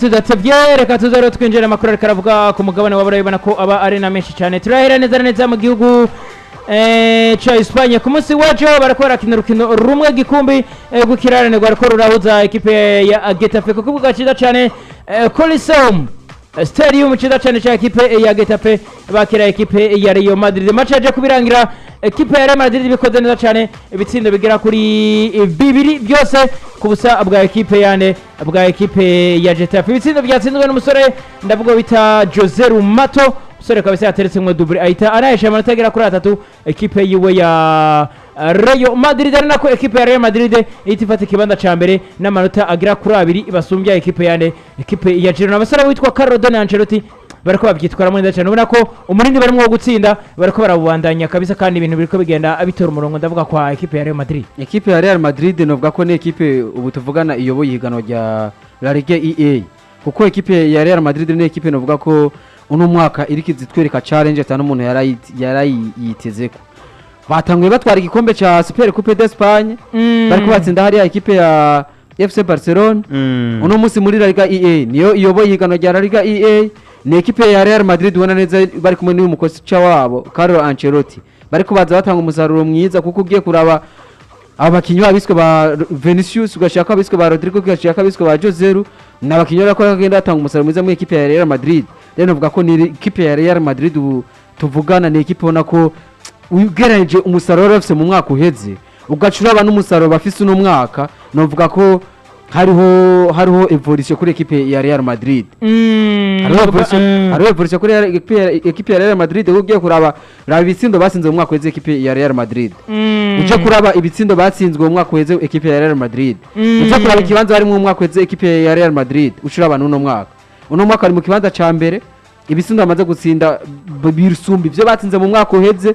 Tudatevye reka tuze rero twinjira amakuru ariko aravuga ku mugabane wa Burayi, ubona ko aba ari na menshi cyane. Turahera neza na neza mu gihugu ca Espagne. Ku munsi w'ejo bariko barakina urukino rumwe gikumbi rw'ikirarane rwariko rurahuza ekipe ya Getafe ku kibuga ciza cane Coliseum Stadium ciza cane ca ekipe ya Getafe, bakira ekipe ya Real Madrid. Match yaje kubirangira ekipe ya Real Madrid bikoze neza cane, ibitsindo bigera kuri bibiri byose ku busa bwa ekipe yane bwa ekipe ya Getafe. Ibitsindo byatsinzwe n'umusore ndavuga bita Joselu Mato, umusore kabisa yateretse double, ahita anahesha amanota agera kuri 3 ekipe yiwe ya Real Madrid, ari nako ekipe ya Real Madrid ihita ifata ikibanza ca mbere n'amanota agera kuri 2 basumbya ekipe yane ekipe ya Girona. Abasore witwa Carlo Don Ancelotti bariko bavyitwaramo neza cyane, ubona ko umurindi barimo wo gutsinda bariko barawubandanya kabisa, kandi ibintu biriko bigenda bitora umurongo, ndavuga kwa ekipe ya Real Madrid. Ekipe ya Real Madrid novuga ko ni ekipe ubu tuvugana iyoboye ihiganwa rya La Liga EA, kuko ekipe ya Real Madrid ni ekipe novuga ko uno mwaka iriko izitwereka challenge atanu umuntu yarayitezeko. Batanguye batwara igikombe ca Super Coupe d'Espagne, bariko batsinda hariya ekipe ya FC Barcelona. Uno munsi muri La Liga EA niyo iyoboye ihiganwa rya La Liga EA. Ni ekipe ya Real Madrid ubona neza bari kumwe n'uyu mukoca wabo Carlo Ancelotti, bariko baza batanga umusaruro mwiza, kuko ugiye kuraba abakinyi babiswe ba Vinicius, ugashaka abiswe ba Rodrigo, ugashaka abiswe ba Joselu, ni abakinyi bariko bagenda batanga umusaruro mwiza muri ekipe ya Real Madrid. Rero novuga ko ni ekipe ya Real Madrid ubu tuvugana ni ekipe ubona ko ugereranije umusaruro bari bafise mu mwaka uheze, ugaca uraba n'umusaruro bafise uno mwaka, novuga ko hariho evolution kuri ekipe ya Real Madrid. Hariho evolution kuri ekipe ya Real Madrid, kuko ugiye kuraba raba ibitsindo batsinze mu mwaka uheze ekipe ya Real Madrid, uje kuraba ibitsindo batsinzwe mu mwaka uheze ekipe ya Real Madrid, uje kuraba ikibanza barimo mu mwaka uheze ekipe ya Real Madrid, uca uraba n'uno mwaka. Uno mwaka bari mu kibanza ca mbere, ibitsindo bamaze gutsinda bisumba ivyo batsinze mu mwaka uheze.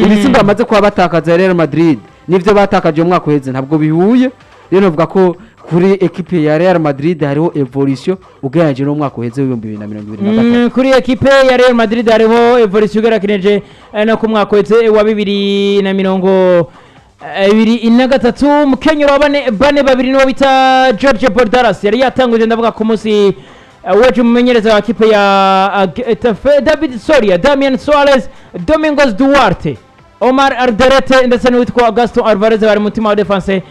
Ibitsindo bamaze kuba batakaza Real Madrid n'ivyo batakaje mu mwaka uheze ntabwo bihuye. Rero novuga ko kuri ekipe ya Real Madrid hariho evolution ugereranyije n'umwaka uheze w'2023. Kuri ekipe ya Real Madrid hariho evolution ugereranije no ku mwaka uheze wa 2023. Mukenyero wa bane bane babiri niwo bita George Bordalas yari yatanguje, ndavuga ku munsi w'ejo, umumenyereza wa ekipe ya Getafe. David Soria, Damian Suarez, Domingos Duarte, Omar Alderete ndetse n'uwitwa Gaston Alvarez bari mu mutima wa defense.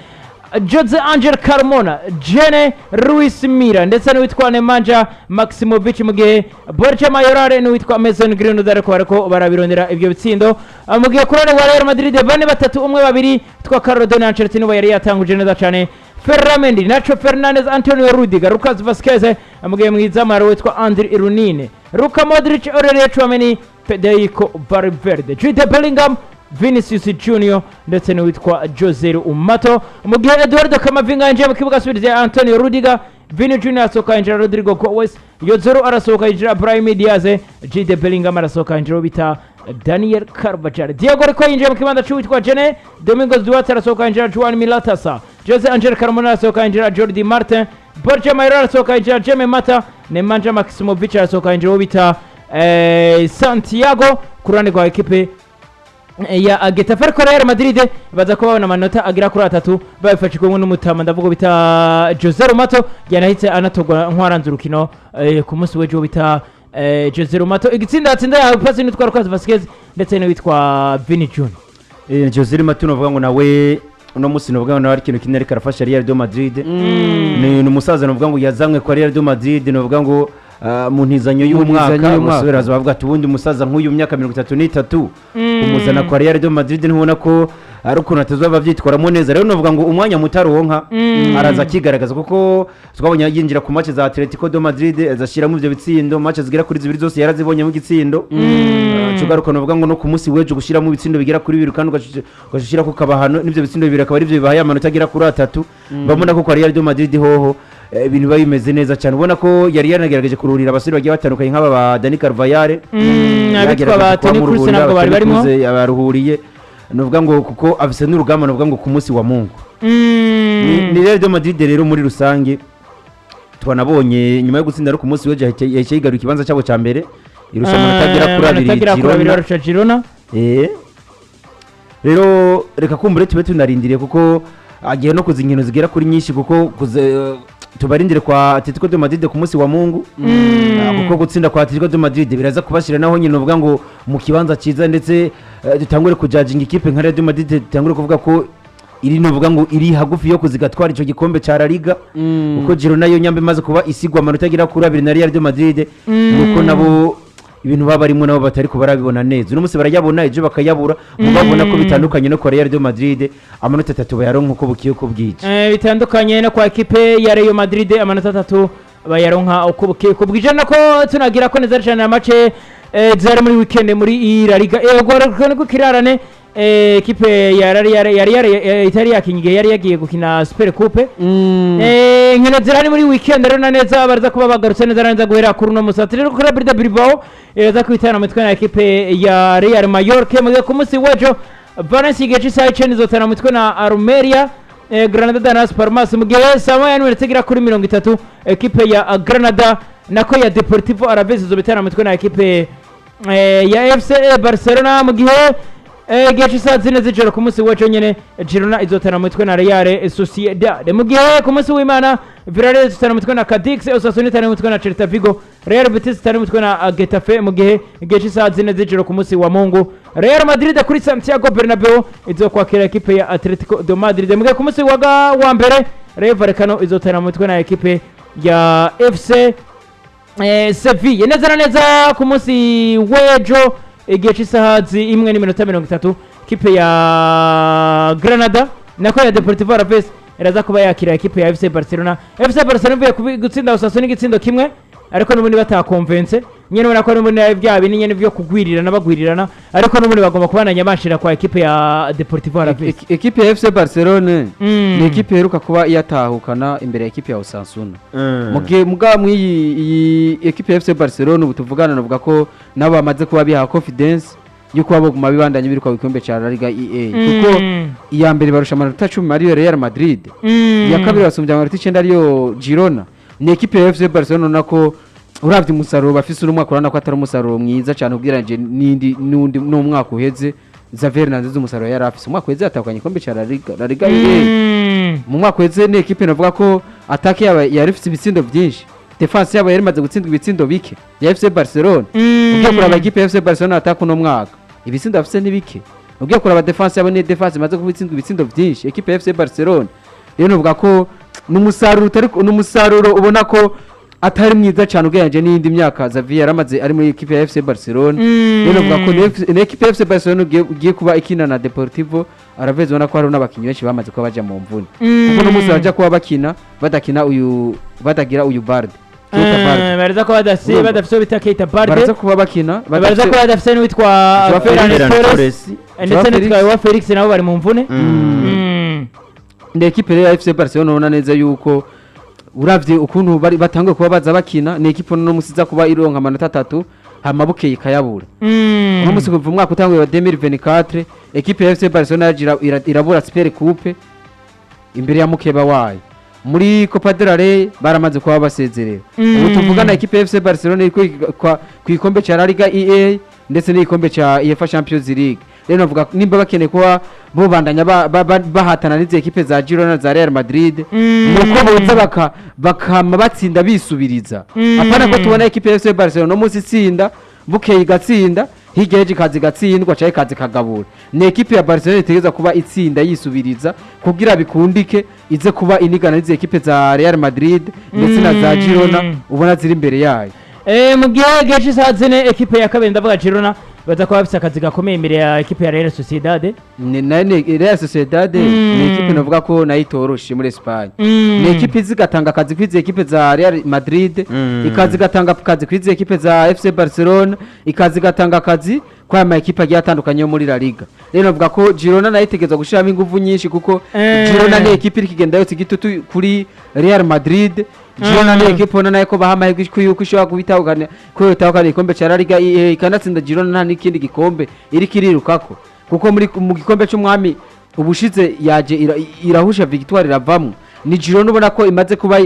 Jose Angel Carmona, Jene Luis Mira ndetse n'uwitwa Nemanja Maximovic, mu gihe Borja Mayoral n'uwitwa Mason Greenwood ariko bariko barabirondera ibyo bitsindo. Mu gihe ku ruhande rwa Real Madrid 4-3-1-2, twa Carlo Don Ancelotti niwe yari yatanguje neza cyane: Ferland Mendy, Nacho Fernandez, Antonio Rudiger, Lucas Vazquez, mu gihe mwizamu hari uwitwa Andriy Lunin, Luka Modric, Aurelien Tchouameni, Federico Valverde, Jude Bellingham, Vinicius Junior ndetse n'uwitwa Joselu Mato, mu gihe Eduardo Camavinga yinjiye mu kibuga asubiriza Antonio Rudiger, Vini Junior asohoka yinjira Rodrigo Goes, Joselu arasohoka yinjira Brahim Diaz, Jude Bellingham arasohoka yinjira uwo bita Daniel Carvajal, Diego Rico yinjiye mu kibanza cy'uwitwa Jene, Domingos Duarte arasohoka yinjira Juan Milatasa, Jose Angel Carmona arasohoka yinjira Jordi Martin, Borja Mayoral arasohoka yinjira Jaime Mata, Nemanja Maximovic arasohoka yinjira uwo bita Santiago ku ruhande rwa ekipe ya Getafe. Ariko Real Madrid baza kuba babona amanota agera kuri 3 babifashijwemo n'umutama, ndavuga bita Joselu Mato, yanahitse anatogwa nk'uwaranze urukino ku munsi w'ejo bita Joselu Mato. Igitsinda yatsinda yahawe pasi n'uwitwa Lucas Vazquez ndetse n'uwitwa Vini Junior. Joselu Mato novuga ngo nawe uno munsi novuga ngo nawe ari ikintu kinini ariko arafasha Real de Madrid. Ni umusaza novuga ngo yazanywe kwa Real de Madrid, novuga ngo mu ntizanyo Mu y'umwaka. ntizanyo y'umwaka. Umusore araza bavuga ati ubundi umusaza nk'uyu myaka 33 kumuzana kwa Real de Madrid, ntubona ko ari ukuntu atazaba abyitwaramo neza. Rero novuga ngo umwanya muto aronka araza akigaragaza, kuko twabonye yinjira ku match za Atletico de Madrid azashyiramo ivyo bitsindo, match zigera kuri zibiri zose yarazibonyemo igitsindo. Tugaruka novuga ngo no ku munsi w'ejo gushyiramo ibitsindo bigera kuri bibiri, kandi ugashyira ku kabahano n'ibyo bitsindo bibiri akaba aribyo bibahaye amanota agera kuri 3. Mbona ko kwa Real de Madrid hoho ibintu biba bimeze neza cyane, ubona ko yari yanagerageje kuruhurira abasore bagiye batandukanye nk'aba ba Dani Carvajal. Abitwa ba Toni Kroos ntabwo bari barimo. Abaruhuriye, nuvuga ngo kuko afise n'urugamba, nuvuga ngo ku munsi wa Mungu ni Real de Madrid. Rero muri rusange twanabonye nyuma yo gutsinda, ku munsi w'ejo yahise yigarura ikibanza cyabo cya mbere, irusha amanota agera kuri 2 amanota agera kuri 2 Girona. Barusha Girona. Rero reka kumbure tube tunarindiriye, kuko agiye no kuza inkino zigera kuri nyinshi, kuko kuze Tubarindire kwa Atletico de Madrid ku munsi wa Mungu. Kuko gutsinda kwa Atletico de Madrid biraza kubashyira naho nyine uvuga ngo mu kibanza cyiza, ndetse dutangure kujajinga ikipe nka Real de Madrid, dutangure kuvuga ko iri nuvuga ngo iri hagufi yo kuzigatwara ico gikombe ca La Liga, kuko Girona yo nyambe imaze kuba isigwa amanota agera kuri 2 na Real de Madrid, nuko nabo ibintu baba barimo nabo batari kubarabibona neza. Uno munsi barayabona, ejo bakayabura. Mubabona ko bitandukanye no kwa Real de Madrid, amanota 3 bayaronka uko bukiye uko bwije. Bitandukanye no kwa ekipe ya Real Madrid, amanota 3 bayaronka uko bukeye uko bwije. Nako tunagira ko neza cyane match zari muri weekend muri iyi La Liga. Ego rero kirarane ekipe ya Real yari itari yakinye igihe yari yagiye gukina Super Coupe. Inkino zirari muri weekend rero na neza baraza kuba bagarutse neza neza guhera kuri uno musi. Rero kuri de Bilbao iraza kwitana mu mitwe na ekipe ya Real Mallorca, mu gihe ku munsi w'ejo Valencia igihe cy'isaha 9 izotana mu mitwe na Almeria, Granada na Las Palmas, mu gihe saa 1:30 ekipe ya Granada nako ya Deportivo Alaves izobitana mu mitwe na ekipe ya FC Barcelona, mu gihe igihe cy'isaha 4 z'ijoro ku munsi w'ejo nyene Girona izotana mu mitwe na Real Sociedad, mu gihe ku munsi w'Imana Villarreal izotana mu mitwe na Cadix, Osasuna itana mu mitwe na Celta Vigo, Real Betis itana mu mitwe na Getafe, mu gihe igihe cy'isaha 4 z'ijoro ku munsi wa Mungu Real Madrid kuri Santiago Bernabeu izokwakira ekipe ya Atletico de Madrid, mu gihe ku munsi wa mbere Rayo Vallecano izotana mu mitwe na ekipe ya FC Sevilla. Neza na neza ku munsi w'ejo igihe cy'isaha 1:30 ikipe ya Granada nako ya Deportivo Alaves iraza kuba yakira ekipe ya FC Barcelona. FC Barcelona ivuye gutsinda Osasuna igitsindo kimwe, ariko n'ubundi batakonvense nyene, ubona ko n'ubundi bya bindi nyene byo kugwirirana bagwirirana, ariko n'ubundi bagomba kubandanya bashira kwa ekipe ya Deportivo Alaves. Ekipe ya FC Barcelone ni ekipe iheruka kuba iyatahukana imbere ya ekipe ya Osasuna. Mu gihe muga mw'iyi iyi ekipe ya FC Barcelona ubu tuvugana, navuga ko nabo bamaze kuba biha confidence yo kuba boguma bibandanya biruka ku gikombe ca La Liga EA, kuko iya mbere barusha amanota 10 ariyo Real Madrid, iya kabiri basumbya amanota 9 ariyo Girona. Ni ekipe ya FC Barcelona nako uravye umusaruro bafise uno mwaka, urabona ko atari umusaruro mwiza cyane ugereranyije n'indi n'undi n'umwaka uheze. Xavi Hernandez umusaruro yari afise umwaka uheze, yatahukanye igikombe ca La Liga EA. Mu mwaka uheze ni ekipe navuga ko attaque yaba yari ifite ibitsindo byinshi, défense yabo yari imaze gutsindwa ibitsindo bike ya FC Barcelona. Ugiye kuraba ekipe ya FC Barcelona attaque uno mwaka, ibitsindo bafise ni bike. Ugiye kuraba défense yabo, ni défense imaze gutsindwa ibitsindo byinshi ekipe ya FC Barcelona. Rero navuga ko n'umusaruro utari n'umusaruro ubona ko atari mwiza cyane ugereranyije n'iyindi myaka Xavi yaramaze ari muri ekipe ya FC Barcelona. Rero navuga ko ni ekipe ya FC Barcelona ugiye kuba ikina na Deportivo Alaves, ubona ko hariho n'abakinnyi benshi bamaze kuba baja mu mvune, kuko no munsi baja kuba bakina badakina uyu badagira uyu Balde, Keita Balde. Baraza kuba badafise Urumva? badafise uwo bita Keita Balde. Baraza kuba bakina baraza kuba badafise n'uwitwa Joao Ferran Ferran Torres Torres. ndetse Joao n'uwitwa Felix. Joao Felix, nabo bari mu mvune. Ni ekipe rero ya FC Barcelona ubona neza yuko uravye ukuntu bari batanguye kuba baza bakina, ni ekipe no musi iza kuba ironka amanota 3 hama bukeye ikayabura. Uno musi kuva umwaka utanguye wa 2024 ekipe ya FC Barcelona yaje irabura Super Coupe imbere ya mukeba wayo, muri Copa del Rey baramaze kuba basezerera. Ubu tuvugana ekipe ya FC Barcelona iri ku gikombe ca La Liga EA ndetse n'igikombe ca UEFA Champions League. Rero navuga nimba bakeneye kuba bobandanya bahatana n'izi ekipe za Girona, za Real Madrid, nuko boza bakama batsinda bisubiriza. Apana ko tubona ekipe ya FC Barcelona no munsi itsinda, bukeye igatsinda, hirya y'ejo ikaza igatsindwa canke ikaza ikagabura. Ni ekipe ya Barcelona itegerezwa kuba itsinda yisubiriza kugira bikundike ize kuba inigana n'izi ekipe za Real Madrid ndetse na za Girona ubona ziri imbere yayo. Mu gihe gihe cy'isaha 4 ekipe ya kabiri, ndavuga Girona, baza kuba bafise akazi gakomeye imbere ya ekipe ya Real Sociedad. Ni nayo ni Real Sociedad, ni ekipe navuga ko nayo itoroshe muri Espagne. Ni ekipe izi igatanga akazi kuri izi ekipe za Real Madrid, ikaza igatanga akazi kuri izi ekipe za FC Barcelona, ikaza igatanga akazi kuri aya ma ekipe agiye atandukanye yo muri La Liga. Rero navuga ko Girona nayo itegerezwa gushiramo ingufu nyinshi, kuko Girona ni ekipe iri kigenda yotsa igitutu kuri Real Madrid. Girona ni ekipe ubona nayo ko baha amahirwe ko yuko ishobora kubitahukana, ko yotahukana igikombe ca La Liga ikanatsinda. Girona nta n'ikindi gikombe iriko irirukako, kuko muri mu gikombe c'umwami ubushize yaje irahusha victoire iravamwo. Ni Girona ubona ko imaze kuba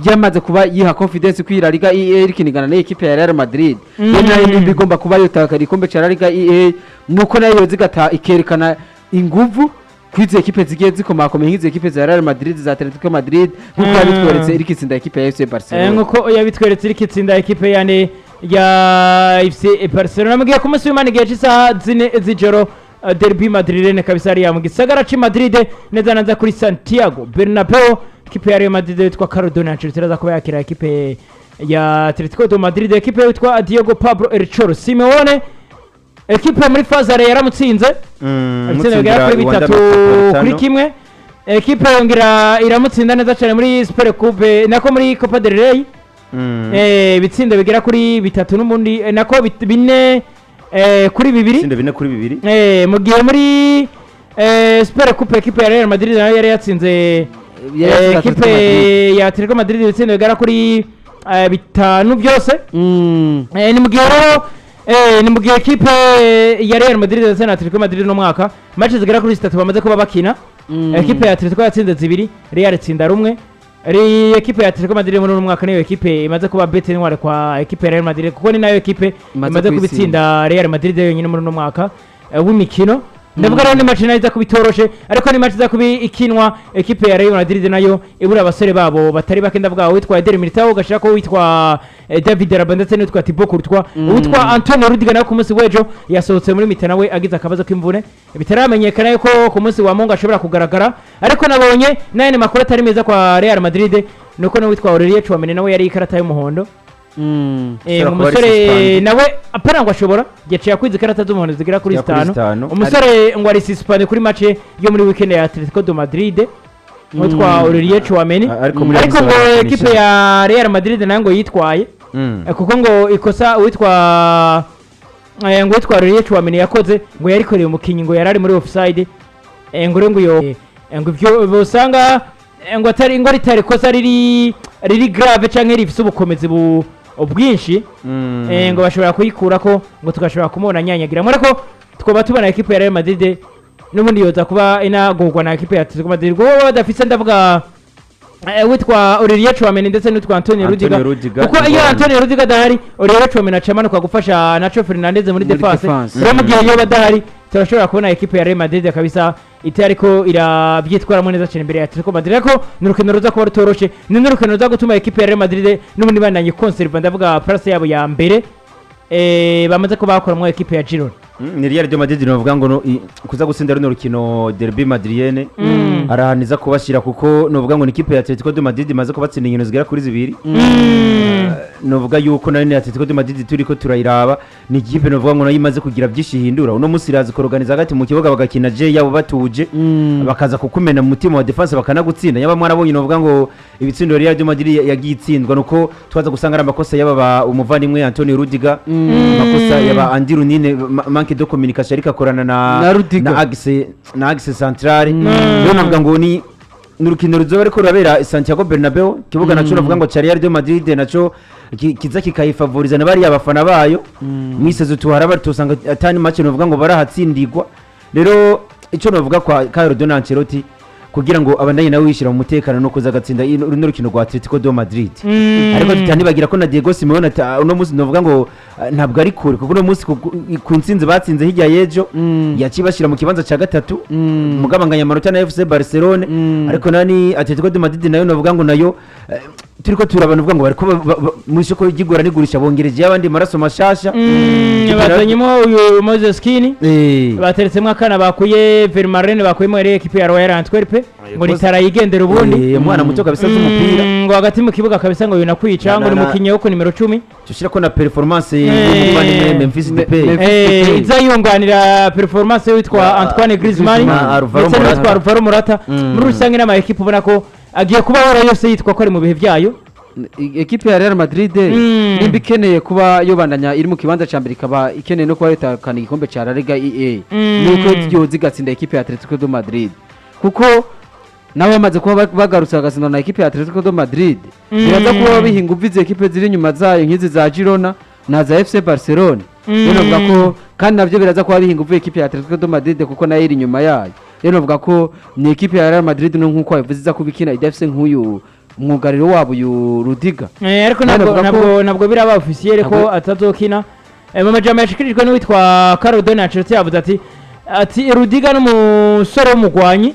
yamaze kuba yiha confidence ko iyi Liga EA irikinigana n'ikipe ya Real Madrid. Rero nayo nimba igomba kuba yotahukana igikombe ca La Liga EA, nuko nayo yoza igata ikerekana inguvu. Kwizi ekipe zigiye zikomakomeye, nk'izi ekipe za Real Madrid, za Atletico Madrid, nk'uko yabitweretse iriko itsinda ekipe ya FC Barcelona. Nk'uko yabitweretse iriko itsinda ekipe yane ya FC Barcelona. Mugiye ku munsi w'Imana igihe cy'isaha 4 z'ijoro, derby madrilene kabisa hariya mu gisagara c'i Madrid, neza neza kuri Santiago Bernabeu, ekipe ya Real Madrid yitwa Carlo Ancelotti iraza kuba yakira ekipe ya Atletico de Madrid, ekipe yitwa Diego Pablo El Cholo Simeone. Ekipe muri fazare yaramutsinze ibitsinda bigera kuri 3-1. Ekipe yongera iramutsinda neza cyane muri Super Coupe, nako muri Copa del Rey, ibitsindo bigera kuri bitatu n'ubundi, nako 4-2. Itsinda 4-2. Mu gihe muri Super Coupe ekipe ya Real Madrid nayo yari yatsinze Yari yatsinze ekipe Atletico Madrid. ya Atletico Madrid ibitsindo bigera kuri bitanu byose. Ni mu gihe rero ni mu gihe ekipe ya Real Madrid ndetse na Atletico Madrid no mwaka match zigera kuri zitatu bamaze kuba bakina, ekipe ya Atletico yatsinze zibiri, Real itsinda rumwe. Ekipe ya Atletico Madrid muri uno mwaka niyo ekipe imaze kuba bête noire kwa ekipe ya Real Madrid, kuko ni nayo ekipe imaze imaze kuba kuyitsinda. itsinda Real Madrid yonyine muri uno mwaka w'imikino. Ndavuga rero ni match nayo iza kuba itoroshe, ariko ni match iza kuba ikinwa ekipe ya Real Madrid nayo ibura abasore babo batari bake. Ndavuga uwitwa Eder Militao, ugashira ko uwitwa David Alaba ndetse n'uwitwa Thibaut Courtois. Uwitwa Antonio Rudiger nawe ku munsi w'ejo yasohotse muri mi-temps, nawe agize akabazo k'imvune. Bitaramenyekana yuko ku munsi wa Mungu ashobora kugaragara, ariko nabonye n'ayandi makuru atari meza kwa Real Madrid, nuko n'uwitwa Aurelien Tchouameni nawe yari ikarata y'umuhondo. Ashobora kuba ari Umusore suspended. nawe apana ngo ashobora yaciye akwiza ikarata z'umuhondo zigera kuri Zigera kuri zitanu. zitanu. Umusore ngo ari suspended kuri match yo muri weekend ya Atletico de Madrid, witwa Aurelien Tchouameni. Ariko muri Ariko ngo barakinisha. ekipe ya Real Madrid nayo ngo yitwaye, kuko ngo ikosa uwitwa ngo uwitwa Aurelien Tchouameni yakoze ngo yarikoreye umukinyi ngo yari ari muri offside, ngo rero ngo iyo ngo ibyo usanga ngo atari ngo ritari ikosa riri grave canke rifise ubukomezi bwinshi, ngo bashobora kuyikurako ngo tugashobora kumubona anyanyagiramo. Ariko twaba tubona ekipe ya Real Madrid n'ubundi yoza kuba inagurwa na ekipe ya Atletico Madrid, kuko baba badafise, ndavuga witwa Aurelien Tchouameni ndetse n'uwitwa Antonio Antonio Rudiger, Rudiger, kuko iyo ingorane. Antonio Rudiger adahari, Aurelien Tchouameni aca amanuka gufasha Nacho Fernandez muri Muri defense. defense. Rero mu gihe yoba adahari, turashobora kubona ekipe ya Real Madrid kabisa itari ariko irabyitwaramo neza cyane imbere ya Atletico Madrid. Ariko ni urukino ruza kuba rutoroshe, ni n'urukino ruza gutuma ekipe ya Real Madrid n'ubundi bandanye conserva, ndavuga place yabo ya mbere bamaze kuba bakoramo ekipe ya Girona. Ni Real de Madrid novuga ngo kuza gutsinda runo rukino derby madrilene arahaniza kubashyira, kuko novuga ngo ni ikipe ya Atletico de Madrid imaze kubatsinda inkino zigera kuri zibiri. Novuga yuko nayo ni Atletico de Madrid turiko turayiraba, ni ikipe novuga ngo nayo imaze kugira byinshi ihindura. Uno munsi iraza kuorganiza hagati mu kibuga, bagakina je yabo batuje, bakaza kukumena mu mutima wa defense bakanagutsinda. Nyaba mwarabonye novuga ngo ibitsindo Real de Madrid yagiye itsindwa nuko twaza gusanga ari amakosa y'aba umuvandimwe Antonio Rudiger, amakosa y'aba Andy Runine, manque de communication ariko akorana na Na Rudiger. na axe centrale. Rero navuga ngo ni urukino ruzoba ariko rurabera Santiago Bernabeu, kibuga naco navuga ngo ca Real de Madrid naco kiza kikayifavoriza na bariya abafana bayo. Mwisezo tuhara tusanga atani match novuga ngo barahatsindigwa. Rero ico novuga kwa Carlo Ancelotti kugira ngo abandanye nawe yishyira mu mutekano no kuza agatsinda runo rukino rwa Atletico de Madrid. Ariko tutanibagira ko na Diego Simeone uno munsi novuga ngo ntabwo ari kure, kuko uno munsi ku ntsinzi batsinze hirya y'ejo yaciye mu kibanza cya gatatu, mugabanganya amanota na FC Barcelone. Ariko nani Atletico de Madrid nayo novuga ngo nayo turiko turabana uvuga ngo bariko mu isoko ry'igura n'igurisha bongereje abandi maraso mashasha. Bazanyemo uyu Moses Kini, bateretsemo akana bakuye Vermaelen, bakuyemo yari ekipe ya Royal Antwerp ngo ritarayigendera ubundi. Umwana muto kabisa azi umupira. Ngo hagati mu kibuga kabisa ngo yunakwica, ngo ni umukinnyi wo ku nimero 10. Tushira ko na performance y'umuvandimwe Memphis Depay. Memphis Depay. Iza yunganira performance witwa Antoine Griezmann Na Alvaro ndetse n'uwitwa Morata. Alvaro Morata. Muri rusange n'ama ekipe ubona ko agiye kuba ahora yose yitwa ko ari mu bihe byayo. Ekipe ya Real Madrid nimba ikeneye kuba yobandanya iri mu kibanza cya mbere, ikaba ikeneye no kuba yatahukana igikombe cya La Liga EA, nuko yoza igatsinda ekipe ya Atletico de Madrid, kuko nabo bamaze kuba bagarutse bagatsinda na ekipe ya Atletico de Madrid, biraza kuba biha ingufu izi ekipe ziri inyuma zayo nk'izi za Girona na za FC Barcelona. Rero navuga ko kandi nabyo biraza kuba biha ingufu ekipe ya Atletico de Madrid, kuko nayo iri inyuma yayo. Rero navuga ko ni ekipe ya Real Madrid no nk'uko wabivuze iza kuba ikina idafise nk'uyu mwugariro wabo uyu Rudiger. Ariko None ntabwo avuga ko- ntabwo biraba officiel ko Ntabwo- atazokina. Mu majambo yashikirijwe n'uwitwa Carlo Ancelotti yavuze ati Ati Rudiga n'umusore w'umugwanyi.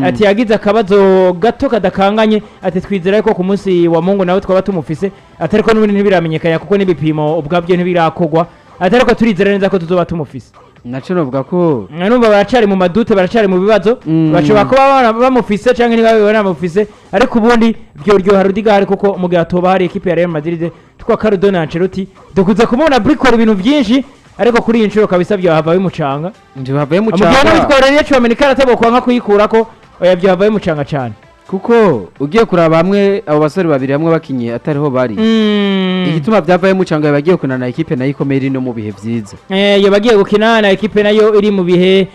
Ati yagize akabazo gato kadakanganye. Ati twizera ko ku munsi wa Mungu nawe twaba tumufise. Ati ariko n'ubundi ntibiramenyekana, kuko n'ibipimo ubwabyo ntibirakorwa. Ati ariko turizera neza ko tuzoba tumufise. Naco novuga ko Numva baracari mu ma doutes, baracari mu bibazo. Bashobora kuba bamufise canke ntibabe banamufise, ariko ubundi vyoryoha Rudiga hari, kuko mu gihe atoba hari ekipe ya Real Madrid twa Carlo Ancelotti dukunze kumubona brikora ibintu byinshi, ariko kuri iyi nshuro kabisa vyohava bimucanga. Ntibavaye Mu gihe mucanga. n'uwitwa Aurelien Tchouameni atabokwa nka kuyikurako, oya, vyohava bimucanga cane. Kuko ugiye kuraba hamwe abo basore babiri hamwe bakinye atariho bari, igituma byavaye mucanga, bagiye gukina na ekipe nayo ikomeye iri no mu bihe vyiza. Iyo bagiye gukina na ekipe nayo iri mu bihe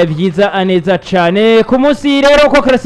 byiza neza cane. Ku munsi rero ko